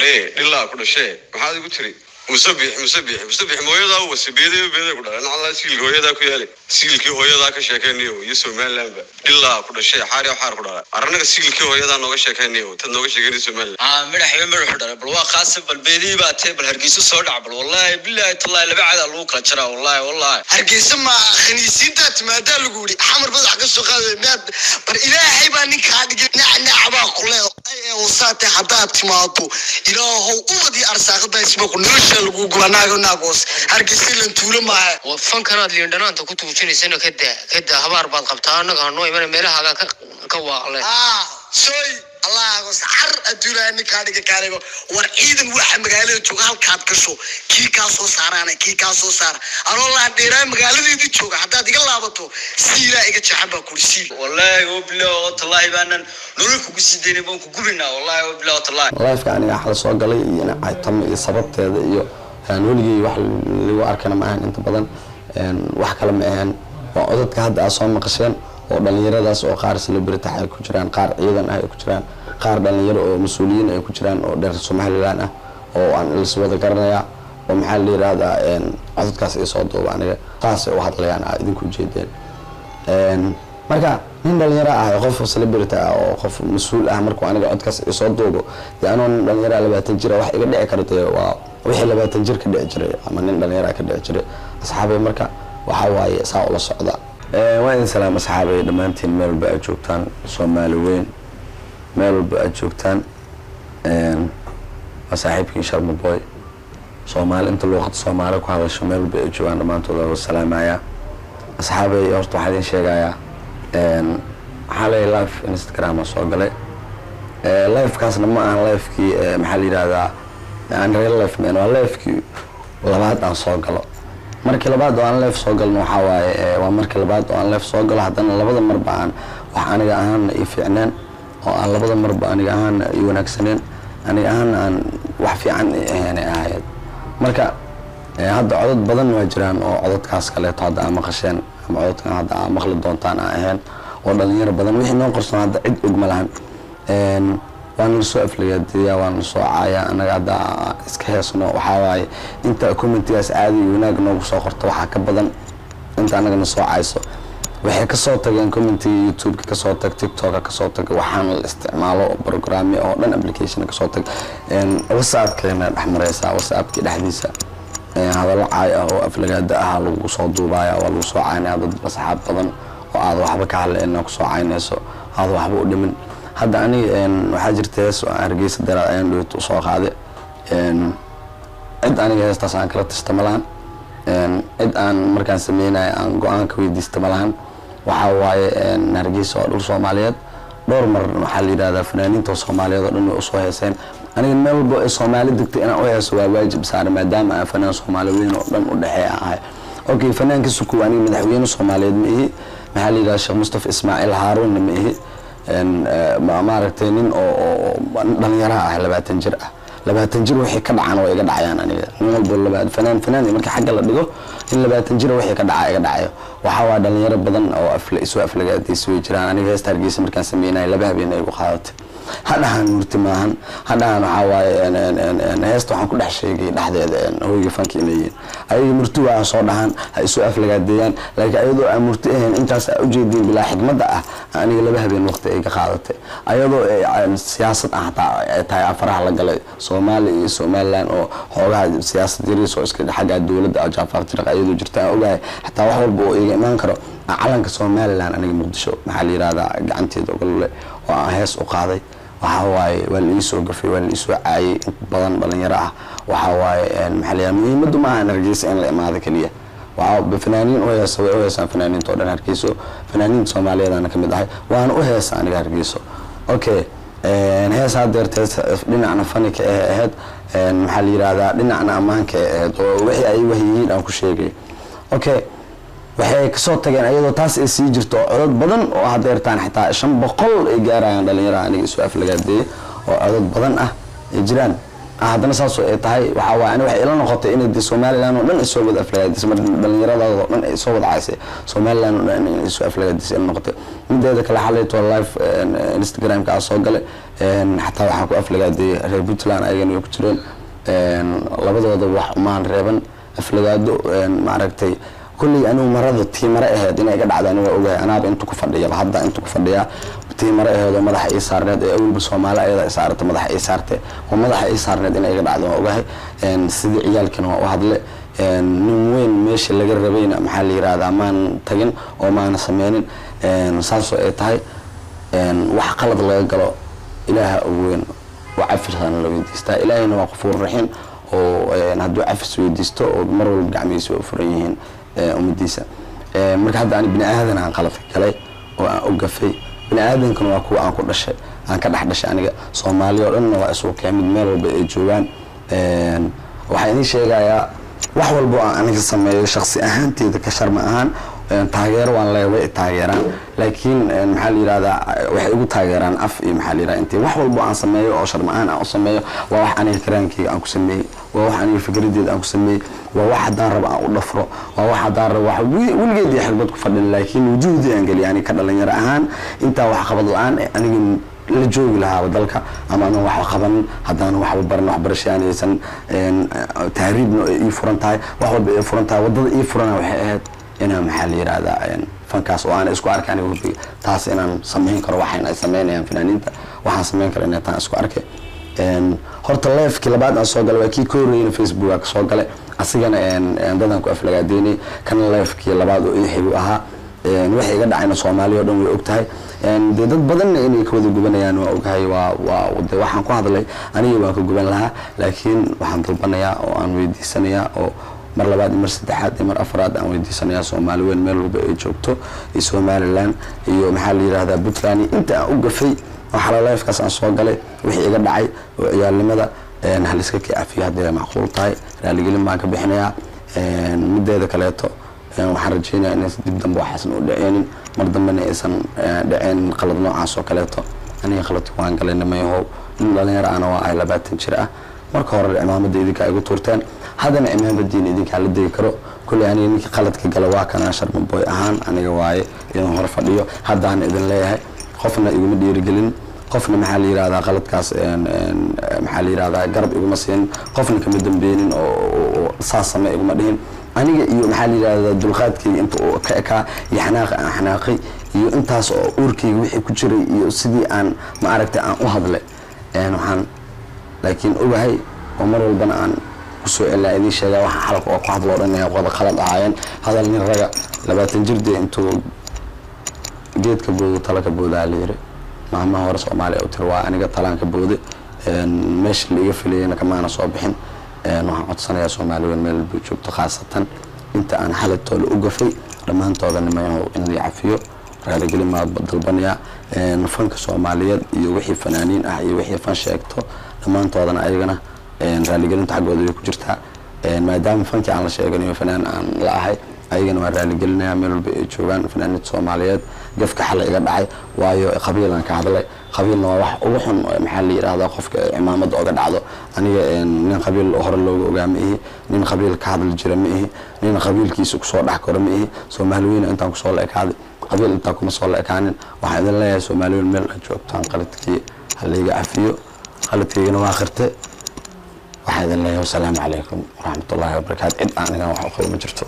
Aree, dhilaa ku dhashee, maxaad igu tiri? Musabix, Musabix, Musabix, mooyadaa wase beeday, beeday ku dhalay. Nacalaa siilka hooyadaa ku yaale, siilkii hooyadaa ka sheekaynayo iyo Somalilandba. Dhilaa ku dhashee, xaari xaar ku dhalay. Aranaga siilkii hooyadaa nooga sheekaynayo, tad nooga sheekaynay Somaliland. Aa, madaxba madaxu dhalay. Bal waa qaasim, bal beedii baa tee, bal Hargeysa soo dhac. Bal wallaahi, bilaahi, tallaahi, laba cadaa lagu kala jaraa, wallaahi, wallaahi. Hargeysa ma khaniisiintaa timaadaa lagu yidhi? Xamar badax ka soo qaaday miyaad? Bar Ilaahay baa ninkaa dhigay, nacnac baa ku leedo wasaate. Haddaad timaado, Ilaahow ubad iyo arsaaqada ismaku nolosha lagu guba. Naago naagoos, Hargeysa lan tuulo maaha. Fankanaad liindhanaanta ku tuujinaysana ka daa, ka daa. Habaar baad qabtaa, annaga hanoo imana meelahaaga ka waaqle. Ah, soy Allah car adduunaya ninkaa dhiga kaarigo. War ciidan waxa magaalada jooga, halkaad gasho kii kaa soo saaraana, kii kaa soo saara. Anoo laan dheeraa magaaladeedii jooga, haddaad iga laabato, siilaa iga jeexan baa kuri, siil. Wallaahi oo bilaahi oo tallaahi baanan nolol kugu sii daynay, baan ku gubinaa, wallaahi oo bilaahi oo tallaahi. Live-ka aniga xal soo galay iyo caytamo iyo sababteeda iyo weligay wax lagu arkana ma ahan. Inta badan wax kale ma ahan, waa codadka hadda aad soo maqasheen oo dhalinyaradaas oo qaar celebrity ay ku jiraan, qaar ciidan ah ay ku jiraan, qaar dhalinyaro oo mas-uuliyiin ay ku jiraan oo dheer Somaliland ah oo aan is wada garanayaa oo maxaa la yidhahdaa, codadkaas ay soo duuba aniga taasay u hadlayaan aa idinku ujeedeen. Marka nin dhalinyaro ah, qof celebrity ah oo qof mas-uul ah, markuu aniga codkaas isoo duubo, dee anoo nin dhalinyaro ah, 20 jir ah, wax iga dhici karo dee waa wixii 20 jir ka dhici jiray ama nin dhalinyaro ah ka dhici jiray. Asxaabay, marka waxaa waaye saa ula socda. Waa idin salaam, asxaabay, dhammaantiin meel walba aad joogtaan, Soomaali weyn meel walba aad joogtaan. Waa saaxiibkii Sharma Boy. Soomaali inta luuqada Soomaali ku hadasho meel walba ay joogaan, dhammaantood waa salaamayaa. Asxaabay, horta waxaa idin sheegayaa, xalay live Instagram aan soo galay. Live-kaasna ma ahan live-kii, maxaa la yidhahdaa, aan real life man, waa live-kii labaad aan soo galo. Markii labaad oo aan live soo galno waxaa waaye, waa markii labaad oo aan live soo galo, haddana labada marba aan wax aniga ahaanna ii fiicneen oo aan labada marba aniga ahaanna ii wanaagsaneen, aniga ahaanna aan wax fiican ii ahayn ay ahayd. Marka hadda codad badan waa jiraan oo codadkaas kaleeto hadda aa maqasheen ama codadkan hadda aa maqli doontaan aan ahayn oo dhalinyaro badan wixii noo qarsoon hadda cid og ma lahan. Waana lasoo aflagaadeeyaa, waana lasoo caayaa. Anaga hadda iska heesno, waxaa waaye inta comment-igaas caadi wanaag noogu soo qorto waxaa ka badan inta anagana soo cayso. Waxay kasoo tageen comment-iga YouTube-ka, kasoo tag TikToka, kasoo tag waxaana la isticmaalo programme oo dhan, application kasoo tag, WhatsAppkeena dhex mareysaa. WhatsAppki dhexdiisa hadallo caay ah oo aflagaada ah lagu soo duubaya, waa lagu soo caynaya. Dad asxaab badan oo aad waxba ka hadlayna kusoo caynayso, aad waxba u dhimin. Hadda aniga waxaa jirta hees oo aan Hargeysa daraad ayaan dhowt usoo qaaday. Cid aniga heestaas aan kala tashta ma lahan, cid aan markaan sameynayo aan go-aan ka weydiista ma lahan. Waxaa waaye Hargeysa waa dhul Soomaaliyeed. Dhowr mar waxaa la yidhahdaa fanaaniinta Soomaaliyeed oo dhan way usoo heeseen. Aniga meel walbo ay Soomaali degtay inaan u heeso waa waajib saaran, maadaama aan fanaan Soomaali weyn oo dhan u dhexeeya ahay. Okay, fanaanka sukuw, aniga madaxweyne Soomaaliyeed ma ihi, maxaa la yidhahdaa, Sheekh Mustafa Ismaaciil Haaruunna ma ihi. Maaragtay, nin oo dhalinyaraha ah, 20 jir ah, 20 jir wixii ka dhacaan waa iga dhacayaan. Aniga nin walbo fanaan, fanaan marka xagga la dhigo, in 20 jir wixii ka dhaca iga dhacayo. Waxaa waa dhalinyaro badan oo afla isoo aflagaadaysa way jiraan. Aniga heesta Hargeysa markaan sameynaya 2 habeen ay igu qaadatay. Ha dhahan murti maahan, ha dhahan. Waxaa waaye heesta waxaan ku dhex sheegay dhexdeeda hoyga fanka inay yihiin ayaga. Murti waa soo dhahan, ha isoo aflagaadeeyaan, laakiin ayadoo aan murti ahayn intaas aa ujeediin bilaa xikmadda ah, aniga 2 habeen waqti ay ka qaadatay, ayadoo siyaasad ah hataa ay tahay afaraha la galay Soomaaliya iyo Somaliland oo xoogaha siyaasad yariis oo iska xagga dowladda jaafaaq jiraq ayadoo jirta aan ogahay xataa wax walba oo iga imaan karo. Calanka Somaliland aniga Muqdisho, maxaa la yidhahdaa, gacanteeda uga lulay oo aan hees u qaaday. Waxaa waaye waa la iisoo gafay, waa la iisoo caayay in badan dhalinyaro ah. Waxaa waaye, maxaa la yidhahdaa, muhiimaddu ma ahan Hargeysa in la imaado keliya. Waxaa fanaaniin u heesa, way u heesaan fanaaniinta oo dhan Hargeyso. Fanaaniinta Soomaaliyeed ana kamid ahay, waana u heesa aniga Hargeyso. Okay, hees hadeerta hees dhinacna fani ka ahayd, maxaa la yidhahdaa, dhinacna ammaanka ahayd oo wixii ay wahyihiin aan ku sheegay. Okay, waxay kasoo tageen ayadoo taas ay sii jirto codod badan oo hadeertaan xitaa 500 ay gaarayaan dhalinyaraha aniga isu aflagaadeeyey oo codod badan ah ay jiraan. Haddana saasoo ay tahay, waxaa waaye ani waxay ila noqotay inay dee Somaliland oo dhan ay soo wada aflagaadisay. Mar dhallinyaradooda oo dhan ay soo wada caysay, Somaliland oo dhan inay soo aflagaadisay ila noqotay. Mideeda kale, xalayto live Instagram-ka aa soo galay, xataa waxaan ku aflagaadiyey reer Puntland, ayagana way ku jireen. Labadooda wax umaan reeban aflagaado. Maaragtay, kulley anigu marada tiimare aheyd inay iga dhacda aniga ogahay. Anaaba inta ku fadhiyaba, hadda inta ku fadhiyaa tiimare aheyd oo madaxa ii saarneed ee awalba Soomaali ayada i saarata, madaxa ii saarte oo madaxa ii saarneed inay iga dhacdo waan ogahay. Sidii ciyaalkina waa u hadle. Nin weyn meesha laga rabayna, maxaa la yirahdaa, maan tagin oo maana sameynin. Saasoo ay tahay, wax qalad laga galo Ilaaha ugu weyn oo cafisana la weydiistaa. Ilaahayna waa qafuur raxiim oo hadduu cafis weydiisto oo mar walba gacmihiisa waa u furan yihiin ummadiisa. Marka hadda ani bini aadan aan qaladka galay oo aan u gafay, bini aadankana waa kuwa aan ku dhashay, aan ka dhex dhashay aniga. Soomaaliya oo dhanna waa isugu keen mid meel walba ay joogaan. Waxaan idiin sheegayaa, wax walba oo aan aniga sameeyo shaksi ahaanteyda ka Sharma ahaan, taageero waan leeyahay, way i taageeraan, laakiin maxaa la yirahdaa, waxay igu taageeraan af iyo maxaa la yirahdaa intii wax walba aan sameeyo oo Sharma ahaan aan u sameeyo waa wax aniga karaankeyga aan ku sameeyey, waa wax aniga fikradeyda aan ku sameeyey, waa wax haddaan rabo aan u dhafro, waa wax haddaan rabo wax weligeed iyo xirmad ku fadhin, laakiin wujuhdii aan geliya aniga ka dhalinyaro ahaan intaa wax qabad la-aan aniga la joogi lahaaba dalka ama anaan waxba qabanin, haddaanan waxba baran, waxbarasho aan haysan, tahriibna ay ii furan tahay, wax walba ii furan tahay. Waddada ii furana waxay ahayd inaan, maxaa la yirahdaa, fankaas oo aan isku arkay aniga hubbiga taas inaan samayn karo waxaan ay samaynayaan fanaaniinta, waxaan samayn karo inay taan isku arkay. Horta live-kii labaad aan soo galay waa kii ka horreeyeyna Facebook ka soo galay, asigana dadaan ku aflagaadeynay. Kana live-kii labaad oo ii xigu ahaa. Waxay iga dhacayna Soomaaliya oo dhan way og tahay. Dee dad badanna inay ka wada gubanayaan waa ogahay. Waa de waxaan ku hadlay aniga waan ka guban lahaa, laakiin waxaan dalbanayaa oo aan weydiisanayaa oo mar labaad iyo mar saddexaad iyo mar afraad aan weydiisanayaa Soomaali weyn meel walba ay joogto iyo Somaliland iyo, maxaa la yirahdaa, Puntland iyo inta aan u gafay waxaa live-kaas aan soo galay wixii iga dhacay oo ciyaalnimada haliska ka cafiyo haddii ay macquul tahay. Raaligelin baan ka bixinayaa. Mideeda kaleeto, waxaan rajeynayaa inaysan dib dambe waxaasan u dhaceynin, mar dambena aysan dhaceynin qalad noocaas oo kaleeto. Aniga qaladka waan galay, nimayahow, nin dhalinyaro ana waa ahay, 20 jir ah. Marka hore cimaamada idinkaa igu tuurteen, haddana cimaamadiina idinkaa la degi karo. Kulley aniga ninkii qaladka gala waa kanaa, Sharma Boy ahaan aniga waaye idin hor fadhiyo. Haddaan idin leeyahay, qofna iguma dhiirigelin, qofna, maxaa la yirahdaa, qaladkaas, maxaa la yirahdaa, garab iguma siin, qofna kama dambeynin oo saas same iguma dhihin. Aniga iyo, maxaa la yirahdaa, dulqaadkayga inta uu ka ekaa iyo xanaaqa aan xanaaqay iyo intaas oo uurkayga wixii ku jiray iyo sidii aan ma aragtay aan u hadlay. Waxaan laakiin ogahay oo mar walbana aan kusoo celaa idiin sheegaa, waxaan xalka oo ku hadlo o dhan inay wada qalad ahaayeen. Hadal nin raga 20 jir dee intuu geedka boodo tala ka boodaa la yiri, maamaha hore Soomaaliya u tiri, waa aniga talaan ka booday, meesha la iga filayana kamaana soo bixin. Waxaan codsanayaa Soomaali weyn meel walba joogto, khaasatan inta aan xalatoola u gafay, dhammaantooda nimayahow in la cafiyo, raaligelin baa dalbanayaa. Fanka Soomaaliyeed iyo wixii fanaaniin ah iyo wixii fan sheegto dhammaantoodana ayagana raaligelinta xaggooda way ku jirtaa, maadaama fankii aan la sheeganayo fanaan aan la ahay. Ayagana waan raaligelinayaa meel walba ay joogaan fanaaniinta Soomaaliyeed gafka xalay iga dhacay, waayo qabiilaan ka hadlay. Qabiilna waa wax ugu xun, maxaa la yidhahdaa, qofka cimaamada oga dhacdo. Aniga nin qabiil hore looga ogaa ma ihi, nin qabiil ka hadli jira ma ihi, nin qabiilkiisa kusoo dhex koro ma ihi. Soomaali weyna intaan kusoo la ekaaday, qabiil intaan kuma soo la ekaanin. Waxaan idin leeyahay, Soomaali weyn meel aad joogtaan, qaladkii ha layga cafiyo, qaladkaygana waa qirte. Waxaan idin leeyahay wasalaamu calaykum waraxmatullaahi wabarakaatu. Cid aan anigan wax u qabo ma jirto.